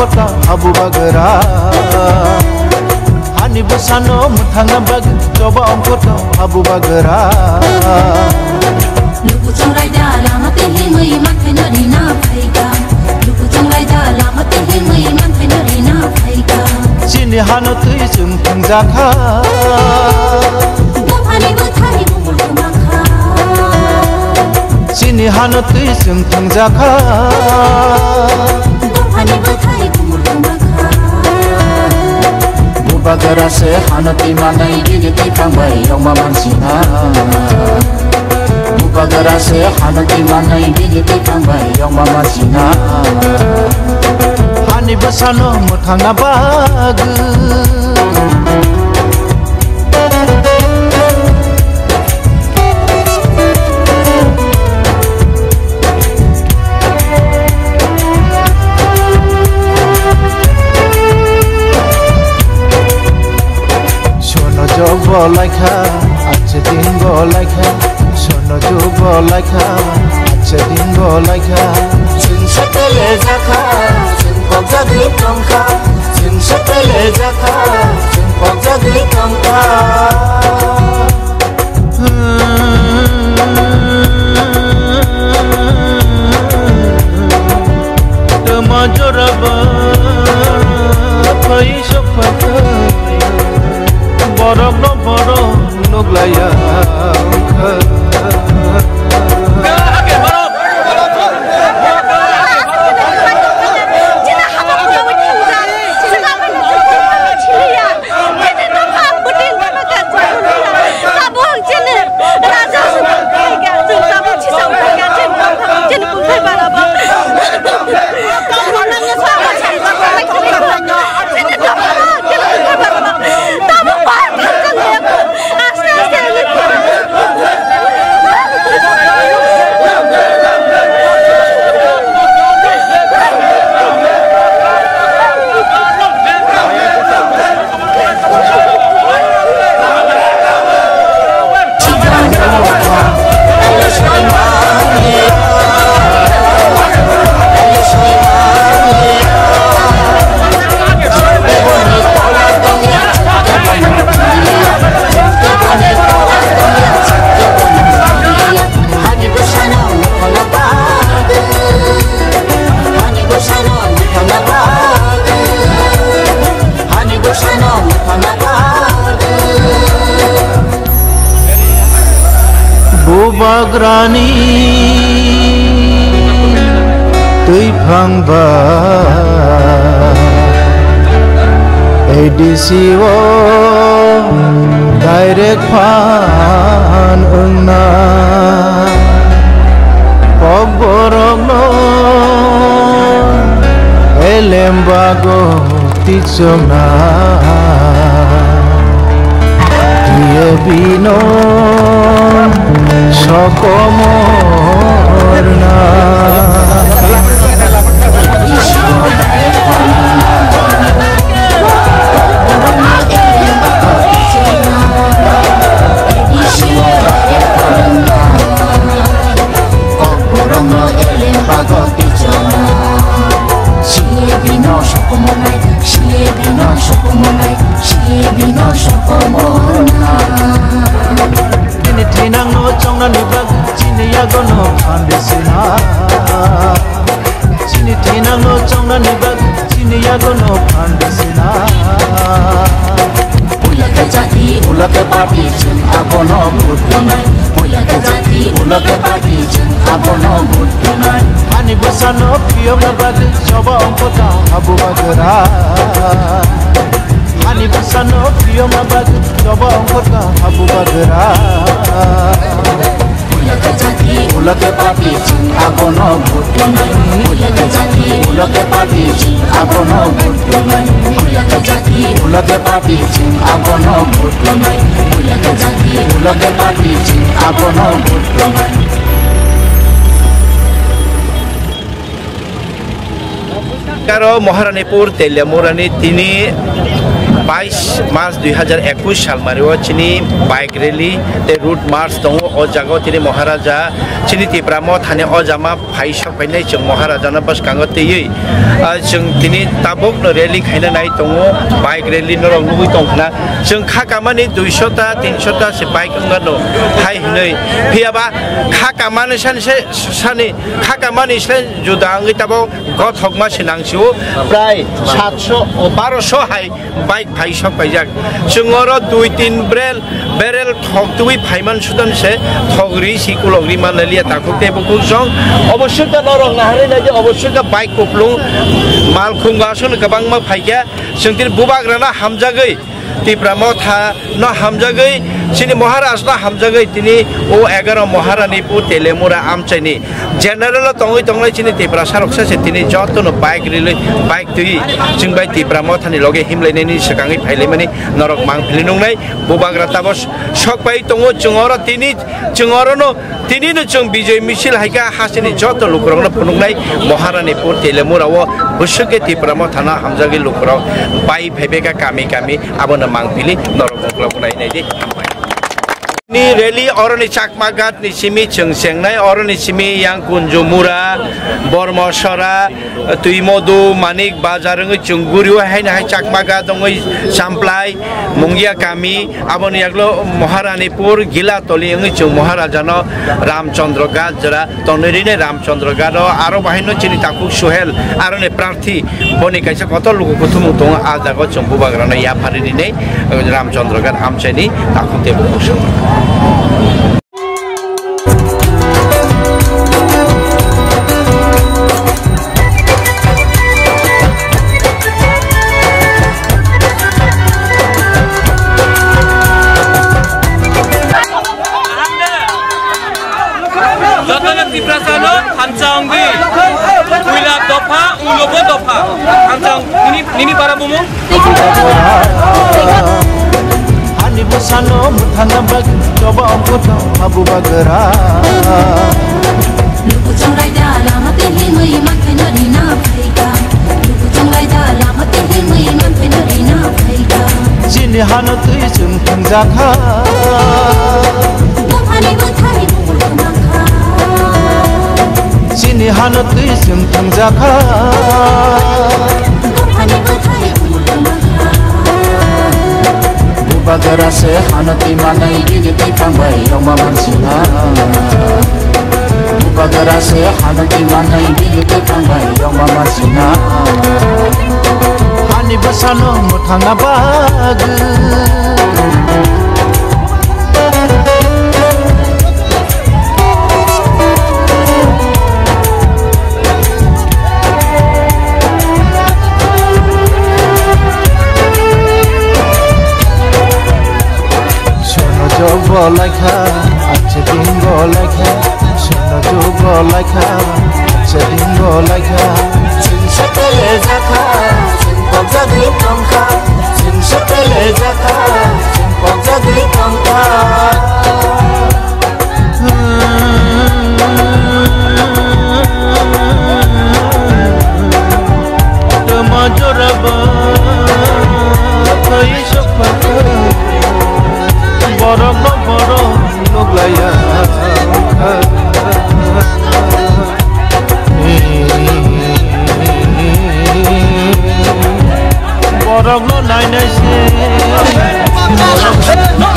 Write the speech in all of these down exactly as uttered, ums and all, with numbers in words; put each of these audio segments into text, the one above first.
Habu bagra. Hani bwsano mwthangna bagwi choba ongkota habu bagra. Luku chongraida lama tei himwi manthaino rina phaikha. Luku chongraida lama tei himwi manthaino rina phaikha. Chini hano twi chwng thwngjakha. Dophani bwthai bumul kwmakha. Chini hano twi chwng thwngjakha. Dophani bwthai bumul kwmakha. Bubagra se hano twi manai bini twi thangbai yongma mansina. Bubagra se hano twi manai bini twi thangbai yongma mansina. Hani bwsano mwthangna bagwi. Sono jogo laikha, ache dingo laikha. Sono jogo laikha, ache dingo laikha. Chwng sepele jakha, chwng kokjagwi tongkha. Chwng sepele jakha, chwng kokjagwi tongkha. Tama joraba phai sokphaikha, borokno borok nuglaiya wngkha. Bubagrani twiphang ba A D C o direct phan wngna. Kokborokno elem bago tichokna. Tiye bino sokomorna. Chini thinangno chongnani bagwi chini yagono phan risina. Chini thinangno chongnani bagwi chini yagono phan risina. Puila khe jati, ulo khe party, chwng abono vote rwnai. Puila khe jati, ulo khe party, chwng abono vote rwnai. Ani bwsano phiyokna bagwi choba ongkota habu bagra. Ani bwsano phiyokna bagwi choba ongkota habu bagra. Ulo khe jati, ulo khe party, chwng abono vote rwnai. Ulo khe jati, ulo khe party, chwng abono vote rwnai. Ulo khe jati, ulo khe party, chwng abono vote rwnai. Ulo khe jati, ulo khe party, chwng abono vote rwnai. Karo Maharanipur Teliamurani tini Bais March dui hazar ekush salmari o chini bike rally tei route march tongo. O jaga o tini Maharaja chini Tipra Mothani o jama phai sok phainai chwng Maharaja no bwskango twiwi, ah, chwng tini tabuk no rally khaina nai tongo, bike rally norok nugwi tong khna. Chwng kha kamani duisho ta, tinsho ta se bike wngmano hai hwnwi. Phiyaba kha kamani sani se, sani kha kamani se juda wngwi tabuk gothokma se nang sio. Prai satsho, o, barosho hai bike phai sok paijak. Chwng oro dui tin brel, berel thok twi phaiman sudan se thok ri si kulok ri man liya takhuk tei bukhuk song. Oboswk ta norok naharwi nai di, oboswk ta bike kuplung mal khungo aswk kwbangma phaikha. Chwng tini bubagrano hamjagwi, Tipra Motha no hamjagwi, chini Maharaj no hamjagwi tini o egaro Maharani pu Telemura amchaini general o tongwi tongnai chini Tiprasa rok se tini joto no bike rally, bike twi chwng bai Tipra Mothani loge himlainani swkangwi phailaimani norok mang phili nungnai. Bubagra tabok sok pai tongo, chwng oro tini, chwng oro no tini no chwng bijoi misil hai kha, hasteni joto lukurok no phunuknai Maharani pu Telemura o bwswk khe Tipra Mothano hamjagwi lukurok bai phaibai kha kami kami, abono mang phili norok ungkla bunai nai di. Hambai. Ni rally oroni Chakma Ghat ni simi chwng chengnai, oroni simi yang Kunjumura, Bormosora, Twimodu, Manik Bazar wngwi chwng gurio, haino hai Chakma Ghat wngwi Champlai, Mungia Kami, aboni yaglo Maharanipur, Gilatoli wngwi chwng Maharajano Ramchandra Ghat jora tonwi rinai. Ramchandra Ghat o aro bahaino chini takhuk Suhel, aroni prarthi, boni kaisa kotor luku kuthumung tongo, a jaga o chwng bubagrano yaphari rinai, Ramchandra Ghat amchaini takhuk tei bukhuk song. Jotono Tiprasano hamsa wngdi. Puila dopha, ulobo dopha. Hamsa wng-, nini, nini para bumung? Ani bwsano mwthangna bagwi choba ongkotha habu bagra. Luku chonglai da lama tei himwi mankhe no rina phaikha. Luku chonglai da lama tei himwi mankhe no rina phaikha. Chini hano twi chwng thangjakha. Buphani bwthai bumung mankha. Chini hano twi chwng thangjakha. Bubagra se hano twi manai bini twi pang bai yongma mansina. Bubagra se hano twi manai bini twi pang bai yongma mansina. Hani bwsano mwthangna bagwi. Sono jogo laikha, ache dingo laikha, sono jogo laikha, ache dingo laikha. Chwng sepele jakha, chwng pokjagwi tongkha, chwng sepele jakha, chwng pokjagwi tongkha. Tama joraba kai sokpha borok no borok nuklaiya. Borok no nainai se. Borok asina.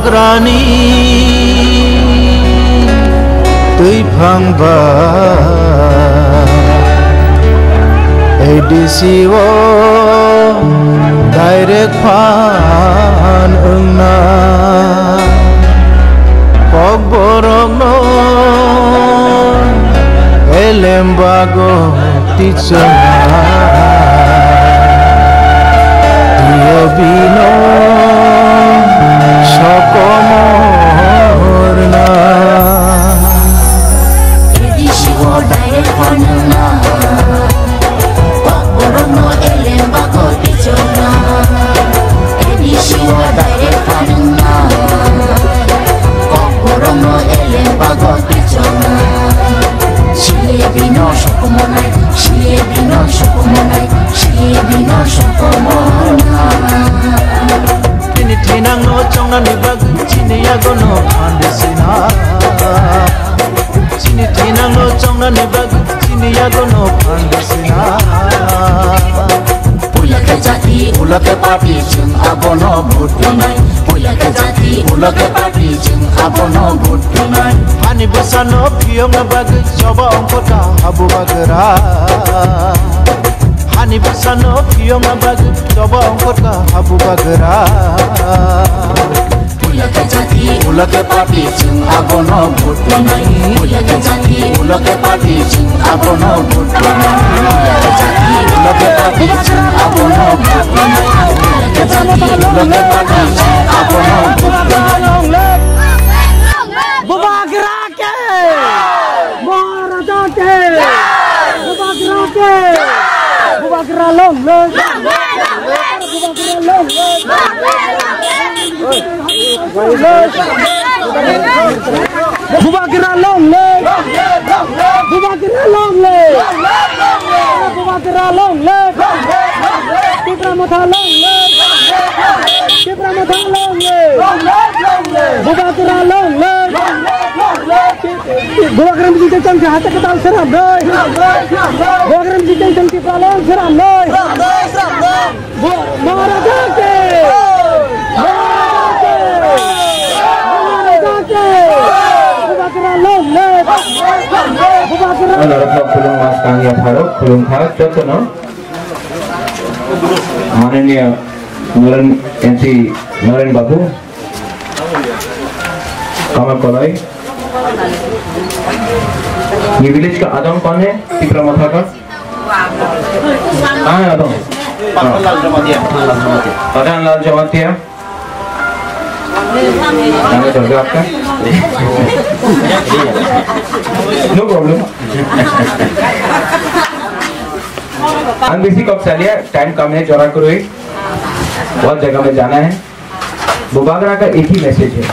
Rani twi phang ba A D C o direct phan wngna. Kokborokno elem bago tichana. Iyo bino sokomorna. A D C o direct phan wngna. Kokborokno elem bago tichana. A D C o direct phan wngna. Kokborokno elem bago tichana. Siye bino sokomonai, siye bino sokomonai, siye bino sokomonai. Chini thinangno chongnani bagwi chini yagono phan rwsina. Chini thinangno chongnani bagwi chini yagono phan rwsina. Puila khe jati, ulo khe party, chwng abono vote rwnai. Puila khe jati, ulo khe party, chwng abono vote rwnai. Hani bwsano phiyokna bagwi choba ongkhorkha habubagra. Hani bwsano phiyokna bagwi choba ongkhorkha habubagra. Puila khe jati, ulo khe party, chwng abono vote rwnai. Puila khe jati, ulo khe party, chwng abono vote rwnai. Puila khe jati, ulo khe party, chwng abono vote rwnai. Puila khe jati, ulo khe party, chwng abono vote rwnai. Bubagra ke! Maharaja ke! Bubagra ke! Bubagra long live! Bubagra long live! Bubagra long live! Bubagra long live! Bubagra long live! Tipra Motha long live! Tipra Motha long live! Bubagra long live! Bubagra mjing tei tang kha, hata khe tang seram doi. Bubagra mjing tei tang Tipra long seram doi. Maharaja ke! Maharaja ke! Maharaja ke! Bubagra long live! Bubagra. Ano rok khulum mas kang ya pharo khulum kha jotono. Mananiya Naren M C Naren Babu. Kamal Koloi. Ye village ka adam kaun hai? Tipra Motha ka? Kahan hai adam? Pathan Lal Jamatia. Pathan Lal Jamatia. Naam kya hai aapka? No problem. Ang bisi kok saliya, time kam hai, jora kurui. Bahut jaga mein jana hai. Bubagra ka ek hi message hai,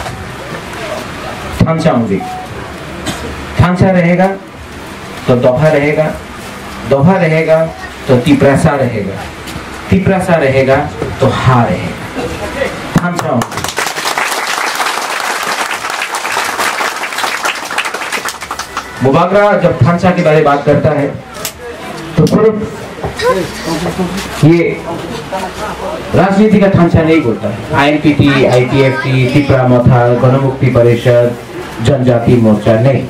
thansa only. Thansa rahega to dopha rahega, dopha rahega to Tiprasa rahega, Tiprasa rahega to ha rahega. Thansa only. Bubagra jab thansa ke bare baat karta hai, तो सिर्फ ये राजनीति का थांचा नहीं बोलता है। आईएनपीटी, आईटीएफटी, तिपरा मथा, गणमुक्ति परिषद, जनजाति मोर्चा नहीं।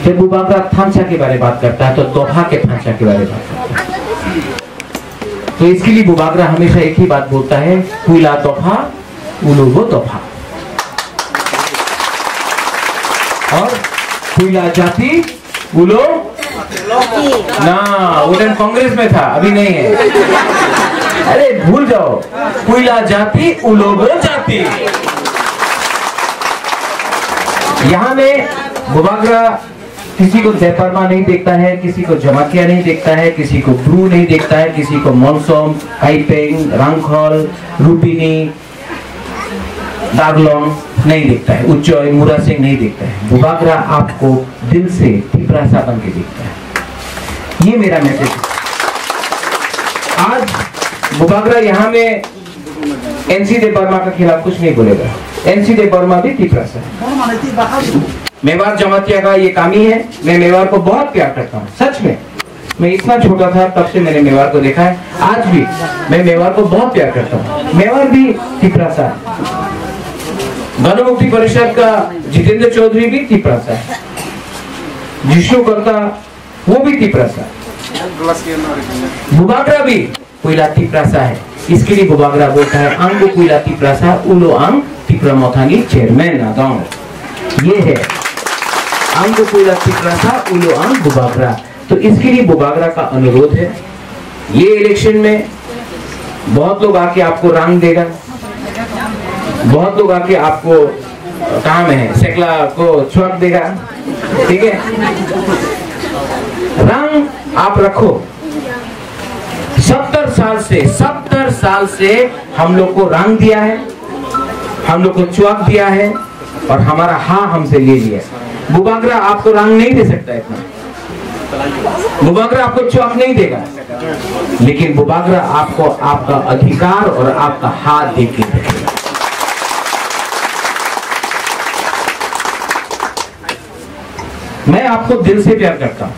जब बुबागरा थांचा के बारे में बात करता है, तो दोहा के थांचा के बारे में बात करता है। तो इसके लिए बुबागरा हमेशा एक ही बात बोलता है, पुइला दोहा, उलुबो दोहा। और पुइला जाति, उलो? ना, वो टाइम कांग्रेस में था, अभी नहीं है। अरे भूल जाओ, पुइला जाति, उलोबो जाति। यहाँ में बुबागरा किसी को देबबर्मा नहीं देखता है, किसी को जमातिया नहीं देखता है, किसी को ब्रू नहीं देखता है, किसी को मोनसोम, हाइपेंग, रांगखल, रुपिनी, दारलोंग नहीं देखता है, उच्चय, मुरासिंग नहीं देखता है। बुबागरा आपको दिल से तिपरासा बन के देखता है। ये मेरा मैसेज है। आज बुबागरा यहाँ में एनसी देबबर्मा का खिलाफ कुछ नहीं बोलेगा। एनसी देबबर्मा भी तिपरासा है। मेवाड़ जमातिया का ये कमी है, मैं मेवाड़ को बहुत प्यार करता हूँ, सच में। मैं इतना छोटा था तब से मैंने मेवाड़ को देखा है, आज भी मैं मेवाड़ को बहुत प्यार करता हूँ। मेवाड़ भी तिपरासा है। गणमुक्ति परिषद का जितेंद्र चौधरी भी तिपरासा है, जिष्णु कर्ता वो भी तिपरासा, बुबाग्रा भी पहिला तिपरासा है। इसके लिए बुबाग्रा बोलता है, आंगो पहिला तिपरासा, उलो आंग तिपरा मोथानी चेयरमैन ना दो। ये है, आंगो पहिला तिपरासा, उलो आंग बुबाग्रा। तो इसके लिए बुबाग्रा का अनुरोध है, ये इलेक्शन में बहुत लोग आके आपको रंग देगा, बहुत लोग आके आपको काम है, सेकला को छुआक देगा, ठीक है? रंग आप रखो। सत्तर साल से, सत्तर साल से हम लोग को रंग दिया है, हम लोग को छुआक दिया है और हमारा हाँ हमसे ले लिया। बुबाग्रा आपको रंग नहीं दे सकता इतना। बुबाग्रा आपको छुआक नहीं देगा, लेकिन बुबाग्रा आपको आपका अधिकार और आपका हाथ दे के रखेगा। मैं आपको दिल से प्यार करता हूं,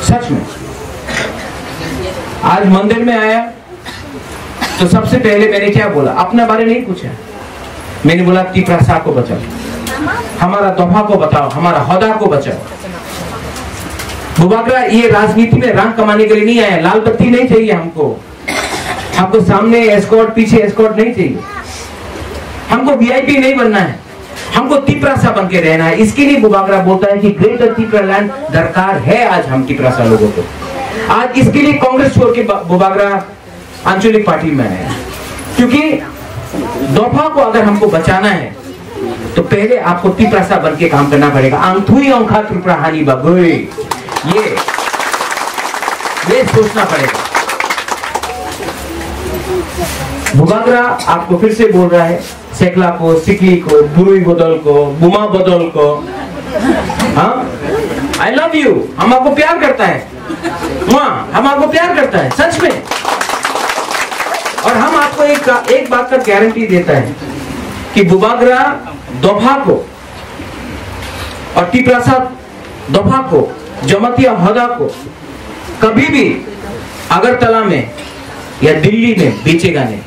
सच में। आज मंदिर में आया, तो सबसे पहले मैंने क्या बोला? अपने बारे नहीं पूछा। मैंने बोला, "तिपरासा को बचाओ, हमारा दोफा को बताओ, हमारा होदा को बचाओ।" बुबाग्रा ये राजनीति में रंग कमाने के लिए नहीं आया, लाल बत्ती नहीं चाहिए हमको, हमको सामने एस्कॉर्ट, पीछे एस्कॉर्ट नहीं चाहिए, हमको वीआईपी नहीं बनना है, हमको तिपरासा बन के रहना है। इसके लिए बुबाग्रा बोलता है कि ग्रेटर तिपरालैंड दरकार है आज हम तिपरासा लोगों को। आज इसके लिए कांग्रेस छोड़ के बा-, बुबाग्रा आंचलिक पार्टी में है, क्योंकि दोफा को अगर हमको बचाना है तो पहले आपको तिपरासा बन के काम करना पड़ेगा। आंथुई ओंखा त्रिपुरा हानि बागोई, ये ये सोचना पड़ेगा। बुबाग्रा आपको फिर से बोल रहा है, सेकला को, सिकली को, बुरुई बदल को, बुमा बदल को, हाँ, आई लव यू, हम आपको प्यार करता है। हाँ, हम आपको प्यार करता है, सच में। और हम आपको एक का, एक बात का गारंटी देता है कि बुबाग्रा दोफा को और तिपरासा दोफा को, जमातिया होदा को कभी भी अगरतला में या दिल्ली में बेचेगा नहीं,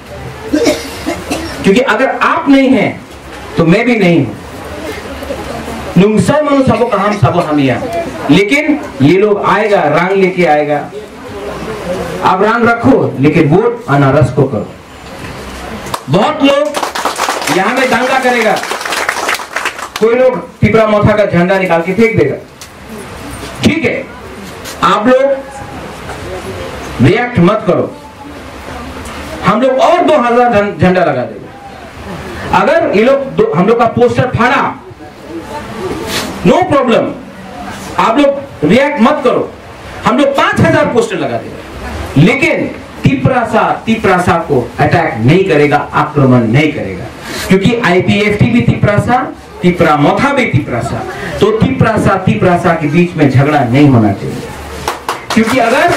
क्योंकि अगर आप नहीं हैं तो मैं भी नहीं हूं। Nungsai manu sabo kaham, sabo hamya, लेकिन ये लोग आएगा, रंग लेके आएगा। आप रंग रखो, लेकिन वोट अनारस को करो। बहुत लोग यहाँ में दंगा करेगा, कोई लोग तिपरा मोथा का झंडा निकाल के फेंक देगा। ठीक है, आप लोग रिएक्ट मत करो, हम लोग और दो हजार झं-, झंडा लगा देंगे। अगर ये लोग दो, हम लोग का पोस्टर फाड़ा, नो प्रॉब्लम, आप लोग रिएक्ट मत करो, हम लोग पांच हजार पोस्टर लगा देंगे, लेकिन तिपरासा तिपरासा को अटैक नहीं करेगा, आक्रमण नहीं करेगा, क्योंकि आईपीएफटी भी तिपरासा, तिपरा मोथा भी तिपरासा, तो तिपरासा तिपरासा के बीच में झगड़ा नहीं होना चाहिए, क्योंकि अगर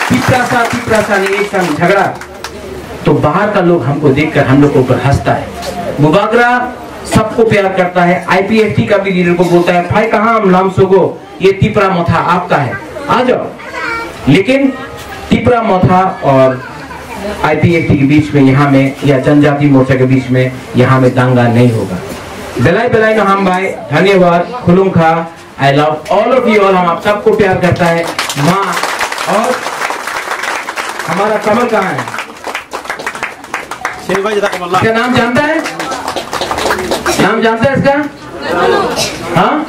तिपरासा तिपरासा ने एक संग झगड़ा तो बाहर का लोग हमको देखकर हम लोग के ऊपर हंसता है। बुबाग्रा सबको प्यार करता है, आईपीएफटी का भी लीडर को बोलता है, "भाई, कहाँ हम नाम सोगो, ये तिपरा मोथा आपका है, आ जाओ।" लेकिन तिपरा मोथा और आईपीएफटी के बीच में यहाँ में या जनजाति मोर्चा के बीच में यहाँ में दंगा नहीं होगा। Belai belai no hambai, धन्यवाद, खुलुमखा। I love all of you all, हम आप सबको प्यार करता है माँ। और हमारा कमल कहाँ है? इसका नाम जानता है? नाम जानता है इसका? हाँ?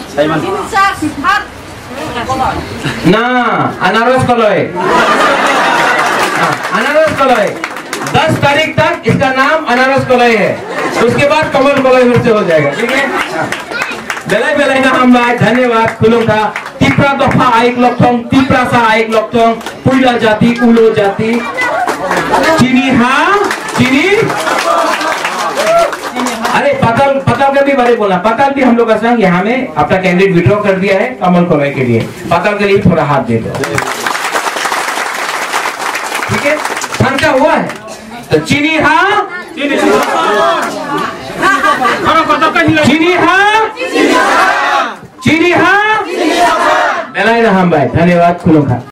ना, अनारस कलई। हाँ, अनारस कलई। दस तारीख तक इसका नाम अनारस कलई है, उसके बाद कमल कलई फिर से हो जाएगा, ठीक है? हाँ। Belai belai no hambai, धन्यवाद, खुलुमखा। तिपरा दोफा आइक लकथों, तिपरासा आइक लकथों, पुइला जाति, उलो जाति। चीनी हाँ, चीनी। अरे, पाताल, पाताल का भी बारे बोला। पाताल भी हम लोग का संग यहाँ में अपना कैंडिडेट विड्रॉ कर दिया है कमल कलई के लिए। पाताल के लिए भी थोड़ा हाथ दे दो। ठीक है, खर्चा हुआ है। तो चीनी हाँ, चीनी हाँ, चीनी हाँ। Belai no hambai, धन्यवाद, खुलुमखा।